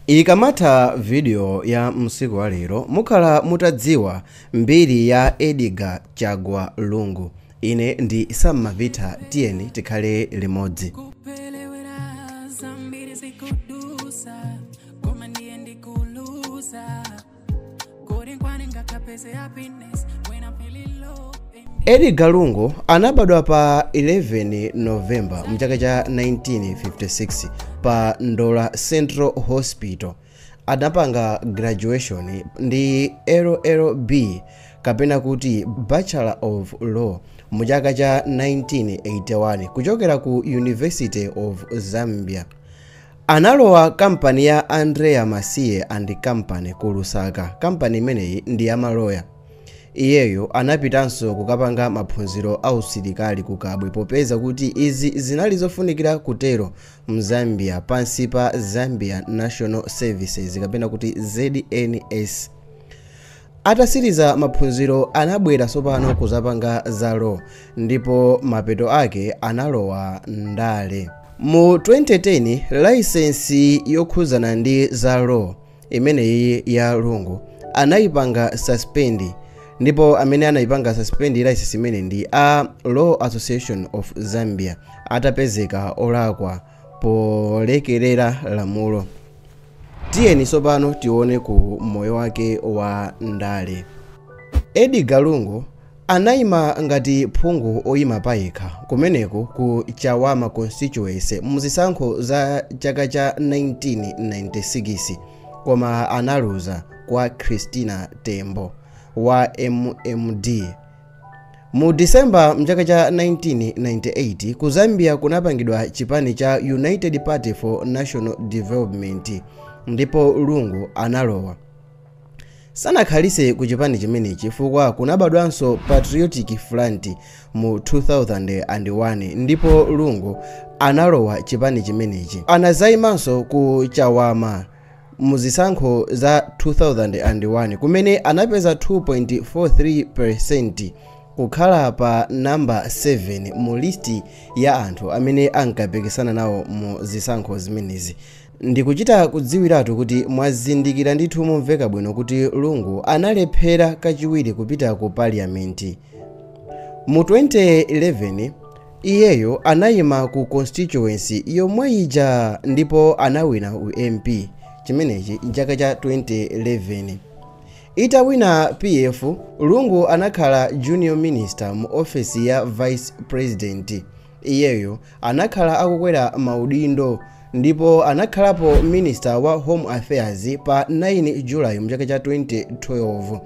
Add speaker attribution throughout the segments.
Speaker 1: Ikamatha video ya msiku wa lero, mukhala mutadziwa mbiri ya Edgar Chagwa Lungu. Ine ndi Sam Mavita, tiyeni tikhale limodzi.
Speaker 2: Kupelewera zambiri zikudusa, koma ndiye ndikuluza kodi nkwani ngakapeze happiness when I'm feeling low and
Speaker 1: Edgar Lungu anabadwa pa 11 November mchaka cha 1956 pa Ndola Central Hospital. Adapanga graduation ndi LLB kapena kuti Bachelor of Law mu chaka cha 1981 kuchokera ku University of Zambia. Analowa kampani ya Andrea Masiye and Company ku Lusaka. Kampani imeneyi ndi yamaloya. Iyeyo anapitanso kukapanga maphunziro a usilikali ku Kabwe, popeza kuti izi zinali zofunikira kutero mZambia pansi pa Zambia National Services kapena kuti ZNS. Atasiriza maphunziro, anabwera tsopano kuzapanga za law, ndipo mapeto ake analowa ndale. Mu 2010, license yokhuzana ndi za law imeneyi ya Lungu anayipanga suspend, ndipo amene anayipanga suspend license imene ndi a Law Association of Zambia, atapezeka olakwa polekerera lamulo. Tiyeni tsopano tione ku moyo wake wa ndale. Edgar Lungu anayima ngati phungu oyima payekha kumeneku ku Chawama constituency muzisankho za chaka cha 1996, koma analuza kwa Christina Tembo wa MMD. Mu Disemba mchaka cha 1998, ku Zambia kunapangidwa chipani cha United Party for National Development, ndipo Lungu analowa. Sanakhalise ku chipani chimenechi chifukwa kunabadwanso Patriotic Front mu 2001, ndipo Lungu analowa chipani chimenechi. Anazayimanso ku Chawama muzisankho za 2001, kumene anapeza 2.43%, kukhala pa namba 7 mu listi ya anthu amene ankapikisana nawo mu zisankho zimenezi. Ndikuchita kudziwiratu kuti mwazindikira ndithu momveka bwino kuti Lungu analephera kachiwiri kupita ku parliament. Mu 2011, iyeyo anayima ku constituency yomwe ija ndipo anawina u MP, chimenechi mchaka cha 2011. Itawina PF, Lungu anakhala junior minister mu ofesi ya vice president. Iyeyo anakhala akukwera maudindo ndipo anakhalapo minister wa Home Affairs pa 9 July mchaka cha 2012.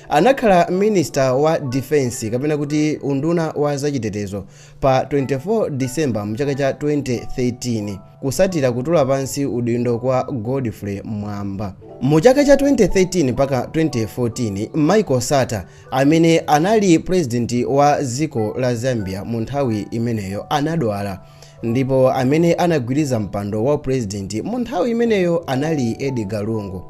Speaker 1: Anakhala minister wa Defense kapena kuti unduna wa zachitetezo pa 24 December mchaka cha 2013, kusatira kutula pansi udindo kwa Godfrey Mwamba. Mu chaka cha 2013 mpaka 2014, Michael Sata, amene anali president wa dziko la Zambia mu nthawi imeneyo, anadwala, ndipo amene anagwiriza mpando wa president mu nthawi imeneyo anali Edgar Lungu.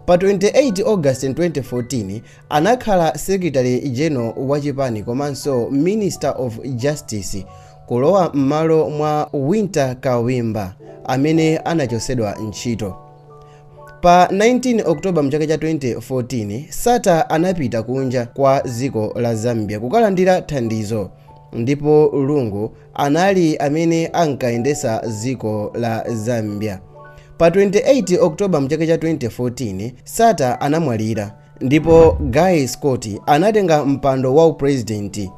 Speaker 1: Pa 28 August 2014, anakhala secretary general wa chipani komanso Minister of Justice, kulowa m'malo mwa Winter Kawimba amene anachosedwa ntchito. Pa 19 October mchaka cha 2014, Sata anapita kunja kwa dziko la Zambia kukalandira thandizo, ndipo Lungu anali amene ankayendesa dziko la Zambia. Pa 28 October mchaka cha 2014, Sata anamwalira ndipo Guy Scott anatenga mpando wa upresident.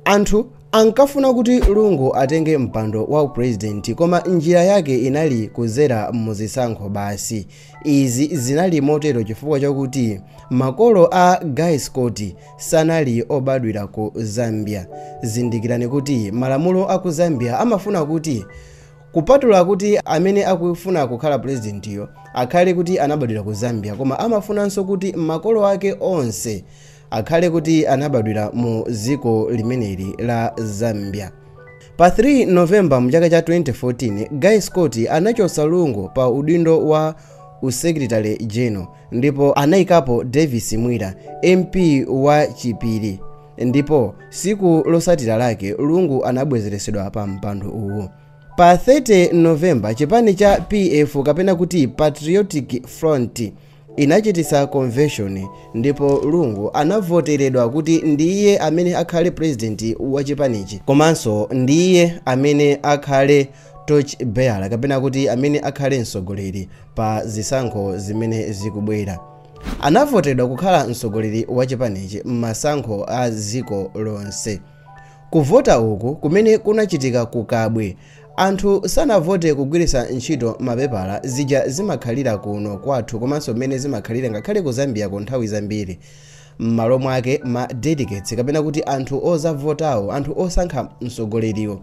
Speaker 1: Anthu ankafuna kuti Lungu atenge mpando wa upresident, koma njira yake inali kuzera muzisankho basi. Izi zinali motero chifukwa chakuti makolo a Guy Scott sanali obadwira ku Zambia. Zindikirani kuti malamulo a ku Zambia amafuna kuti, kupatula kuti amene akufuna kukhala presidentiyo akhale kuti anabadwira ku Zambia, koma amafunanso kuti makolo ake onse akhale kuti anabadwira mu dziko limeneli la Zambia. Pa 3 November mchaka cha 2014, Guy Scott anachosa Lungu pa udindo wa usecretary general ndipo anayikapo Davis Mwira, MP wa Chipiri, ndipo siku losatira lake Lungu anabwezeresedwa pa mpando uwu. Pa 30 November chipani cha PF kapena kuti Patriotic Front inachitisa convention ndipo Lungu anavoteredwa kuti ndiye amene akhale president wa chipanichi komanso ndiye amene akhale torch bearer kapena kuti amene akhale mtsogoleri pa zisankho zimene zikubwera. Anavotedwa kukhala mtsogoleri wa chipanichi m'masankho a dziko lonse. Kuvota uku kumene kunachitika ku Kabwe, anthu sanavote kugwiritsa ntchito mapepala zija zimakhalira kuno kwathu komanso mmene zimakhalira ngakhale ku Zambia ku nthawi zambiri. M'malo mwake ma delegates kapena kuti anthu ozavotawo, anthu osankha mtsogoleriwo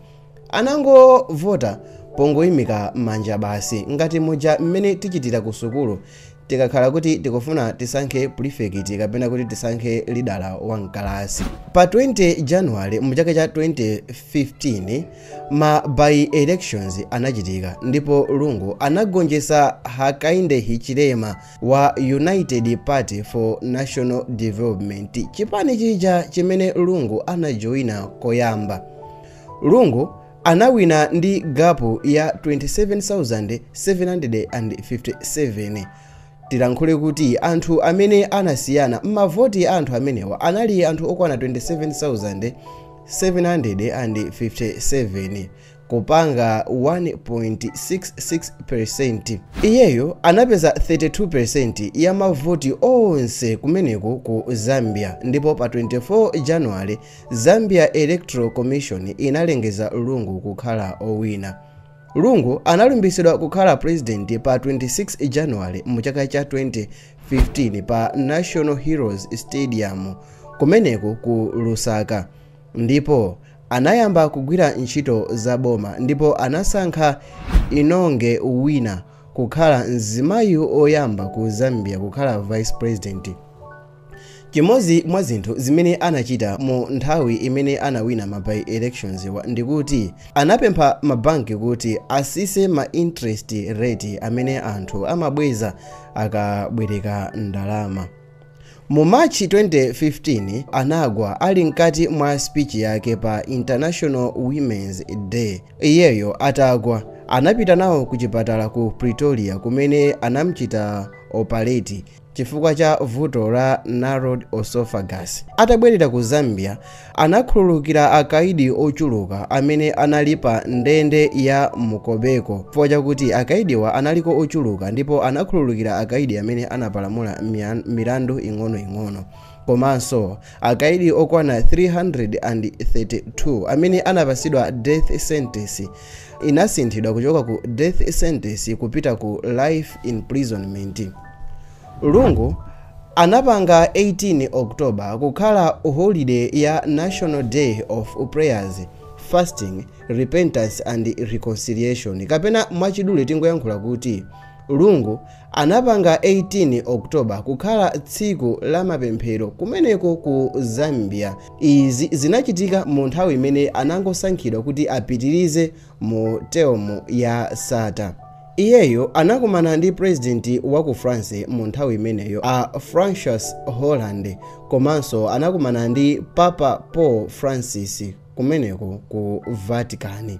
Speaker 1: anangovota pongoyimika manja basi, ngati muja mmene tichitira ku sukulu tikakhala kuti tikufuna tisankhe prefect kapena kuti tisankhe lidala wa mkalasi. Pa 20 January mchaka cha 2015 ma by elections anachitika ndipo Lungu anagonjetsa Hakainde Hichilema wa United Party for National Development, chipani chija chimene Lungu anajoyina koyamba. Lungu anawina ndi gapu ya 27,757. Tilankhule kuti anthu amene anasiyana m'mavoti anthu amenewa anali anthu okwana 27,757 kupanga 1.66%. Iyeyo anapeza 32% ya mavoti onse kumeneko ku Zambia ndipo pa 24 January Zambia Electoral Commission inalengeza Lungu kukhala owina. Lungu analumbiritsidwa kukhala president pa 26 January mchaka cha 2015 pa National Heroes Stadium kumeneko ku Lusaka ndipo anayamba kugwira ntchito za boma ndipo anasankha Inonge Wina kukhala mzimayi oyamba ku Zambia kukhala vice president. Chimodzi mwa zinthu zimene anachita mu nthawi imene anawina ma by elections ndikuti anapempha mabanki kuti asise ma interest rate amene anthu amabweza akabwereka ndalama. Mu March 2015 anagwa ali mkati mwa speech yake pa International Women's Day. Iyeyo atagwa anapita nawo ku chipatala ku Pretoria kumene anamchita operate chifukwa cha vuto la narrowed esophagus. Atabwerera ku Zambia anakhululukira akaidi ochuluka amene anali pa ndende ya Mukobeko chifukwa chakuti akaidiwa analiko ochuluka ndipo anakhululukira akaidi amene anapalamula milandu ing'onoing'ono. Komanso akaidi okwana 332 amene anapasidwa death sentence inasinthidwa kuchoka ku death sentence kupita ku life imprisonment. Lungu anapanga 18 October kukhala holiday ya National Day of Prayers, Fasting, Repentance and Reconciliation kapena mwachidule tingoyankhula kuti Lungu anapanga 18 October kukhala tsiku la mapemphero kumeneko ku Zambia. Izi zinachitika mu nthawi imene anangosankhidwa kuti apitirize mu term ya Sata. Iyeyo anakumana ndi president wa ku France mu nthawi imeneyo a Francois Hollande komanso anakumana ndi Papa Paul Francis kumeneko ku Vatican.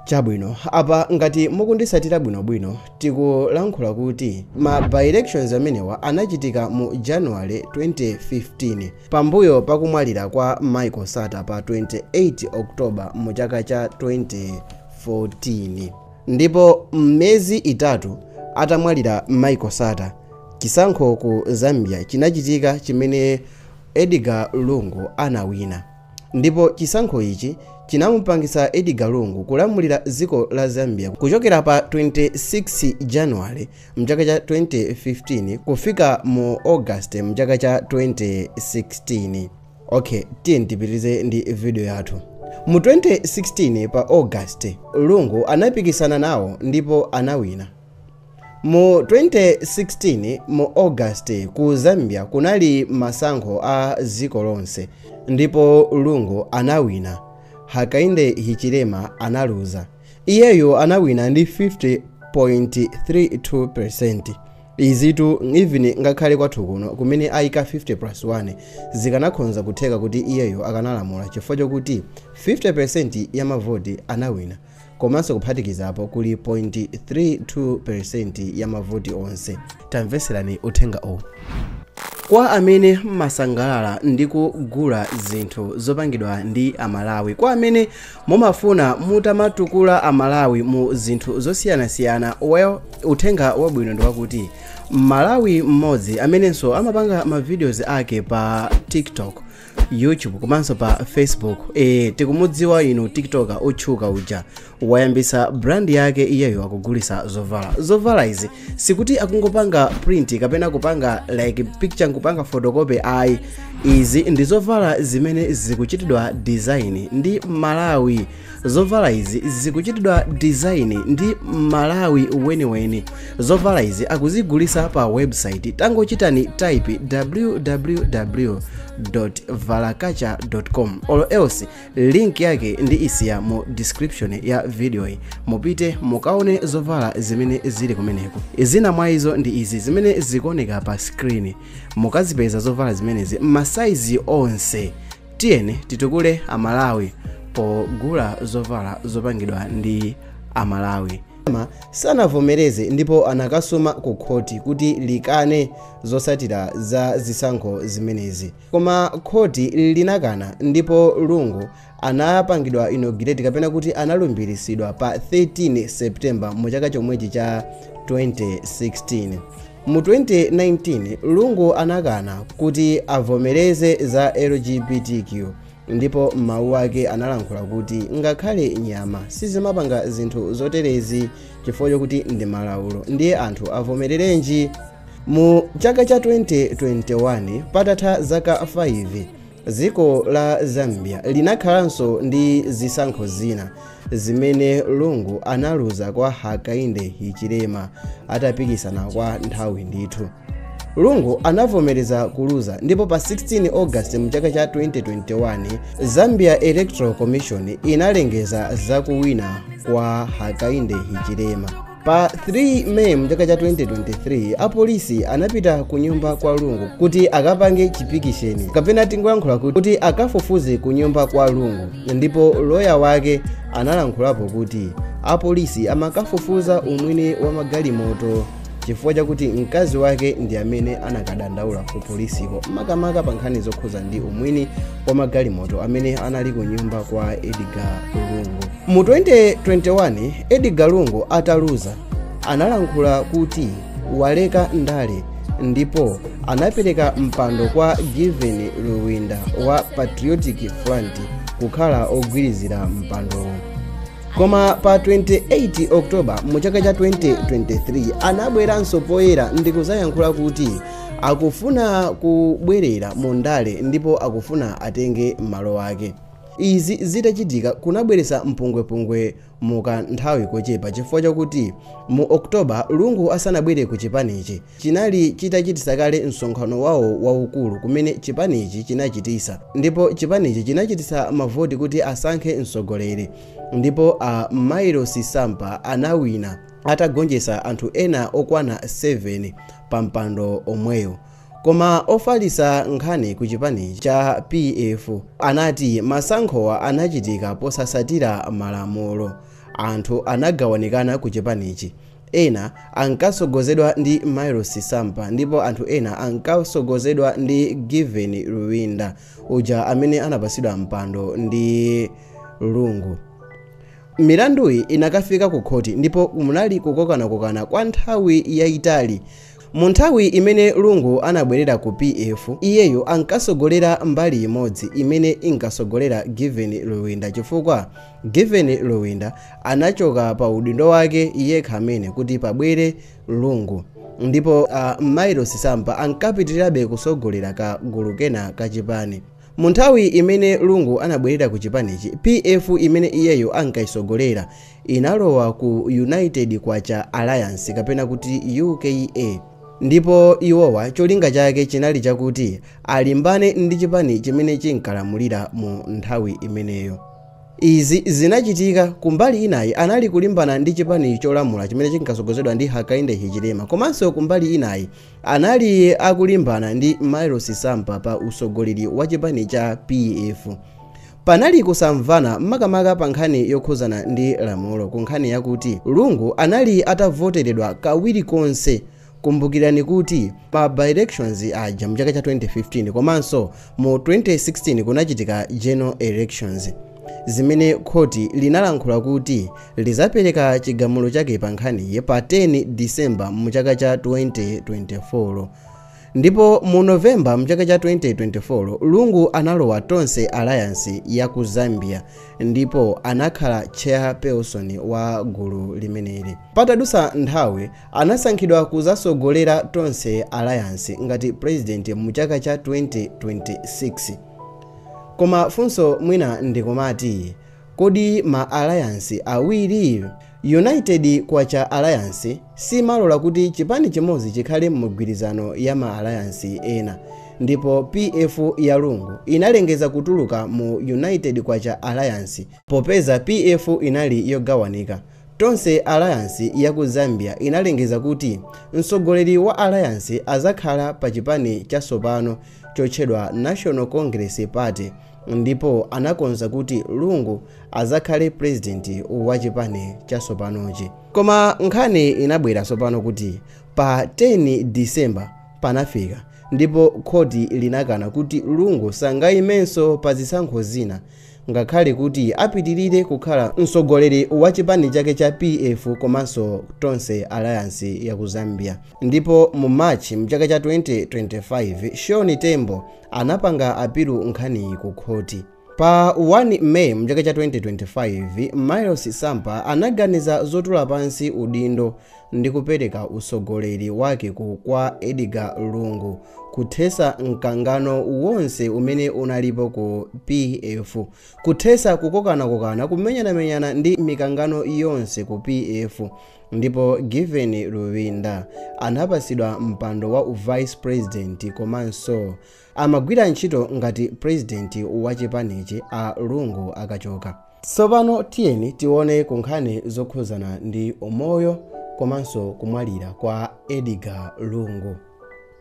Speaker 1: Chabwino, apa ngati mukundisatira bwinobwino tikulankhula kuti ma by-elections amenewa anachitika mu January 2015 pambuyo pakumwalira kwa Michael Sata pa 28 October mu chaka cha 2014. Ndipo mmezi itatu atamwalira Michael Sata, chisankho ku Zambia chinachitika chimene Edgar Lungu anawina. Ndipo chisankho ichi chinamupangisa Edgar Lungu kulamulira dziko la Zambia kuchokera pa 26 January mchaka cha 2015 kufika mu August mchaka cha 2016. Okay, tiye tipitirize ndi video yathu. Mu 2016 pa August, Lungu anapikisana nawo ndipo anawina. Mu 2016 mu August ku Zambia kunali masankho a dziko lonse ndipo Lungu anawina. Hakainde Hichilema analuza. Iyeyo anawina ndi 50.32%. Izitu even ngakhale kwathu kuno kumene ayika 50+1 zikanakhonza kutheka kuti iyeyo akanalamula chifukwa chokuti 50% ya mavoti anawina. Komanso kuphatikizapo kuli 0.32% ya mavoti onse. Tamveserani uthenga uwu. Kwa amene mmasangalala ndi kugula zinthu zopangidwa ndi Amalawi, kwa amene mumafuna mutamatukula Amalawi mu zinthu zosiyanasiyana, well, uthenga wabwino ndi wakuti Malawi mmodzi amenenso amapanga ma videos ake pa TikTok, YouTube komanso pa Facebook, tikumudziwa inu, TikToker otchuka uja, wayambisa brand yake. Iyeyo akugulisa zovala. Zovala izi sikuti akungopanga print kapena kupanga like picture nkupanga photocopy, ayi. Izi ndi zovala zimene zikuchitidwa design ndi Malawi. Zovala izi zikuchitidwa design ndi Malawi weniweni. Zovala izi akuzigulisa pa website. Tangochitani type www.valakacha.com or else link yake ndi isiya mu description ya video iyi. Mupite mukaone zovala zimene zili kumeneko. Zina mwa izo ndi izi zimene zikuoneka pa screen. Mukazipeza zovala zimenezi masaizi onse. Tiyeni titukule Amalawi pogula zovala zopangidwa ndi Amalawi. Sanavomereze ndipo anakasuma ku khoti kuti likane zosatira za zisankho zimenezi, koma khoti linakana ndipo Lungu anapangidwa inaugurate kapena kuti analumbiritsidwa pa 13 September mu chaka chomwechi cha 2016. Mu 2019 Lungu anakana kuti avomereze za LGBTQ, ndipo mawu ake analankhula kuti ngakhale nyama sizimapanga zinthu zoterezi chifukwa chokuti ndi malaulo, ndiye anthu avomererenji? Mu chaka cha 2021, patatha zaka 5, dziko la Zambia linakhalanso ndi zisankho zina zimene Lungu analuza kwa Hakainde Hichilema atapikisana kwa nthawi ndithu. Lungu anavomereza kuluza, ndipo pa 16 August mchaka cha 2021 Zambia Electoral Commission inalengeza zakuwina kwa Hakainde Hichilema. Pa 3 May mchaka cha 2023 apolisi anapita ku nyumba kwa Lungu kuti akapange chipikisheni, kapena tingoyankhula kuti akafufuze ku nyumba kwa Lungu, ndipo loya wake analankhulapo kuti apolisi amakafufuza umwini wa magalimoto chifukwa chakuti mkazi wake ndi amene anakadandaula ku polisiko, makamaka pa nkhani zokhuza ndi umwini wa magalimoto amene anali ku nyumba kwa Edgar Lungu. Mu 2021 Edgar Lungu ataluza analankhula kuti waleka ndale ndipo anapereka mpando kwa Given Luwinda wa Patriotic Front kukhala ogwirizira mpandowo. Koma pa 28 October mu chaka cha 2023 anabweranso poyera ndi kuzayankhula kuti akufuna kubwerera mu ndale ndipo akufuna atenge malo ake. Izi zitachitika kunabweretsa mpungwepungwe muka nthawi kochepa, chifukwa chakuti mu October Lungu asanabwere ku chipanichi chinali chitachitisa kale msonkhano wawo waukulu kumene chipanichi chinachitisa, ndipo chipanichi chinachitisa mavoti kuti asankhe mtsogoleri, ndipo a Milos Sampa anawina atagonjetsa anthu ena okwana 7 pa mpando omweyo. Koma ofalitsa nkhani ku chipani cha PF anati masankhowa anachitika posasatira malamulo. Anthu anagawanikana ku chipanichi, ena ankasogozedwa ndi Milos Sampa ndipo anthu ena ankasogozedwa ndi Given Luwinda uja amene anapasidwa mpando ndi Lungu. Milanduyi inakafika ku khoti ndipo munali kukokanakokana kwa nthawi yayitali. Mu nthawi imene Lungu anabwerera ku PF, iyeyo ankasogolera mbali imodzi imene inkasogolera Given Luwinda, chifukwa Given Luwinda anachoka pa udindo wake yekha amene kuti pabwere Lungu, ndipo Milos Sampa ankapitirirabe kusogolera ka gulu kena kachipani. Mu nthawi imene Lungu anabwerera ku chipanichi, PF imene iyeyo ankayisogolera inalowa ku United Kwacha Alliance kapena kuti UKA, ndipo iwowa cholinga chake chinali chakuti alimbane ndi chipani chimene chinkalamulira mu nthawi imeneyo. Izi zinachitika kumbali inayi anali kulimbana ndi chipani cholamula chimene chinkasogozedwa ndi Hakainde Hichilema, komanso kumbali inayi anali akulimbana ndi Milos Sampa pa usogoleri wa chipani cha PF. Panali kusamvana makamaka pa nkhani yokhuzana ndi lamulo, ku nkhani yakuti Lungu anali atavoteredwa kawiri konse. Kumbukirani kuti pa by-elections aja mchaka cha 2015 komanso mu 2016 kunachitika general elections, zimene khoti linalankhula kuti lizapereka chigamulo chake pa nkhaniyi pa 10 December mchaka cha 2024. Ndipo mu Novemba mchaka cha 2024 Lungu analowa Tonse Alliance ya ku Zambia ndipo anakhala chairperson wa gulu limeneli. Patadusa nthawi anasankhidwa kuzasogolera Tonse Alliance ngati president mu chaka cha 2026. Koma funso mwina ndikumati, kodi ma alliance awiri, United Kwacha Alliance simalola kuti chipani chimodzi chikhale mgwirizano ya ma alliance ena, ndipo PF ya Lungu inalengeza kutuluka mu United Kwacha Alliance popeza PF inali yogawanika. Tonse Alliance ya ku Zambia inalengeza kuti mtsogoleri wa alliance azakhala pa chipani chatsopano chotchedwa National Congress Party, ndipo anakonza kuti Lungu azakhale president wa chipani chatsopanochi. Koma nkhani inabwera tsopano kuti pa 10 December panafika ndipo khoti linakana kuti Lungu sangayimenso pa zisankho zina, ngakhale kuti apitirire kukhala mtsogoleri wa chipani chake cha PF komanso Tonse Alliance ya ku Zambia. Ndipo mu March mchaka cha 2025 Sean Tembo anapanga apilu nkhaniyi ku khoti. Pa 1 May mchaka cha 2025 Miles Sampa anaganiza zotula pansi udindo ndi kupereka usogoleri wake kwa Edgar Lungu, kuthesa mkangano wonse umene unalipo ku PF, kuthesa kukokanakokana, kumenyanamenyana ndi mikangano yonse ku PF. Ndipo Given Lubinda anapasidwa mpando wa vice president komanso amagwira ntchito ngati president wa chipanichi a Lungu akachoka. Tsopano tiyeni tione ku nkhani zokhuzana ndi umoyo komanso kumwalira kwa Edgar Lungu.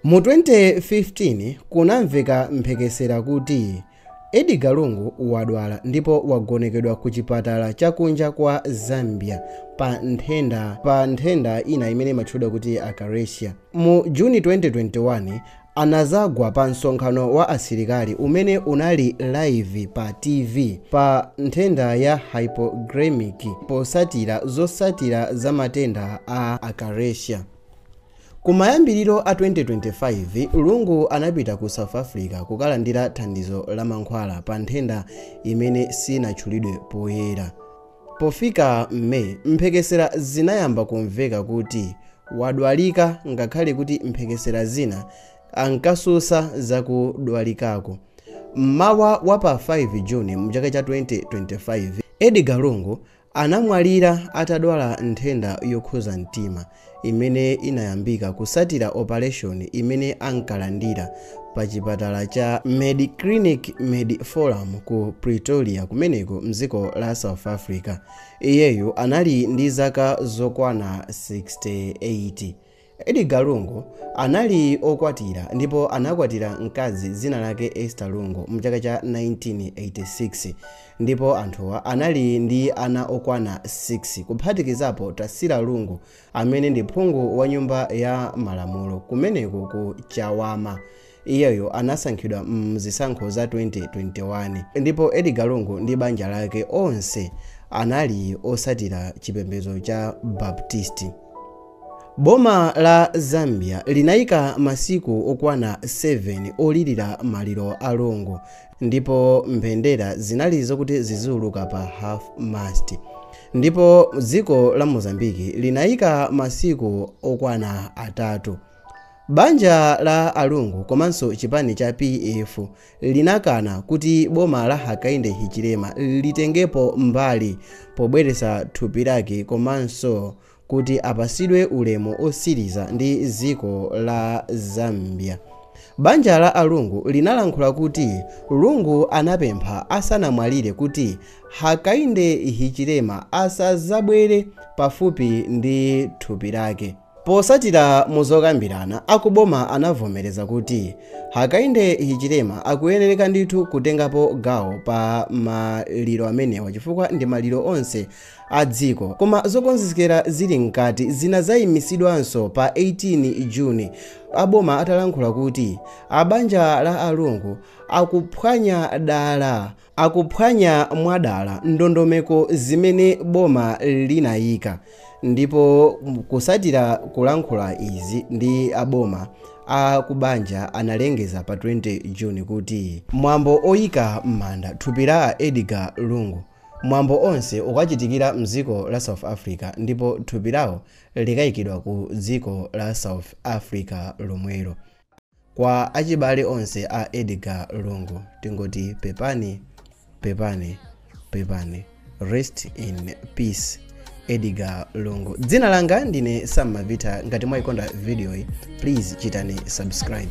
Speaker 1: Mu 2015 kunamveka mphekesera kuti Edgar Lungu wadwala ndipo wagonekedwa ku chipatala chakunja kwa Zambia pa nthenda ina imene imatchedwa kuti achalasia. Mu Juni 2021 anazagwa pa msonkhano wa asilikali umene unali live pa TV pa nthenda ya hypoglycemic posatira zosatira za matenda a achalasia. Kumayambiriro a 2025 Lungu anapita ku South Africa kukalandira thandizo la mankhwala pa nthenda imene sinatchulidwe poyera. Pofika May mphekesera zinayamba kumveka kuti wadwalika, ngakhale kuti mphekesera zina ankasusa zakudwalikako. Mmawa wa pa 5 June mchaka cha 2025 Edgar Lungu anamwalira atadwala nthenda yokhuza mtima imene inayambika kusatira operation imene ankalandira pa chipatala cha Mediclinic Mediforum ku Pretoria kumeneko mdziko la South Africa. Iyeyu anali ndi zaka zokwana 68. Edgar Lungu anali okwatira ndipo anakwatira mkazi dzina lake Esther Lungu mchaka cha 1986, ndipo anthuwa anali ndi ana okwana 6 kuphatikizapo Tasila Lungu amene ndi phungu wa nyumba ya malamulo kumeneko ku Chawama. Iyeyo anasankhidwa mzisankho za 2021. Ndipo Edgar Lungu ndi banja lake onse anali osatira chipembedzo cha Baptist. Boma la Zambia linayika masiku okwana 7 olirira maliro a Lungu, ndipo mbendera zinali zokuti ziziuluka pa half mast. Ndipo dziko la Mozambiki linayika masiku okwana 3. Banja la Alungu komanso chipani cha PF linakana kuti boma la Hakainde Hichilema litengepo mbali pobweretsa thupi lake komanso kuti apasidwe ulemu osiriza ndi dziko la Zambia. Banja la Alungu linalankhula kuti Lungu anapempha asanamwalire kuti Hakainde Hichilema asazabwere pafupi ndi thupi lake. Posatira muzokambirana, akuboma anavomereza kuti Hakainde Hichilema akuyenereka ndithu kutengapo gawo pa maliro amenewa chifukwa ndi maliro onse a dziko. Koma zokonzekera zili mkati zina zayimisidwanso pa 18 June, aboma atalankhula kuti abanja la alungu akuphwanya mwadala ndondomeko zimene boma linayika. Ndipo kusatira kulankhula izi ndi aboma akubanja analengeza pa 20 June kuti mwambo oyika m'manda thupi la Edgar Lungu, mwambo onse ukachitikira mdziko la South Africa ndipo thupi lawo likayikidwa ku dziko la South Africa lomwelo. Kwa achibale onse a Edgar Lungu tingoti pepani, pepani, pepani. Rest in peace, Edgar Lungu. Dzina langa ndine Sam Mavita. Ngati mwayikonda video iyi, please chitani subscribe.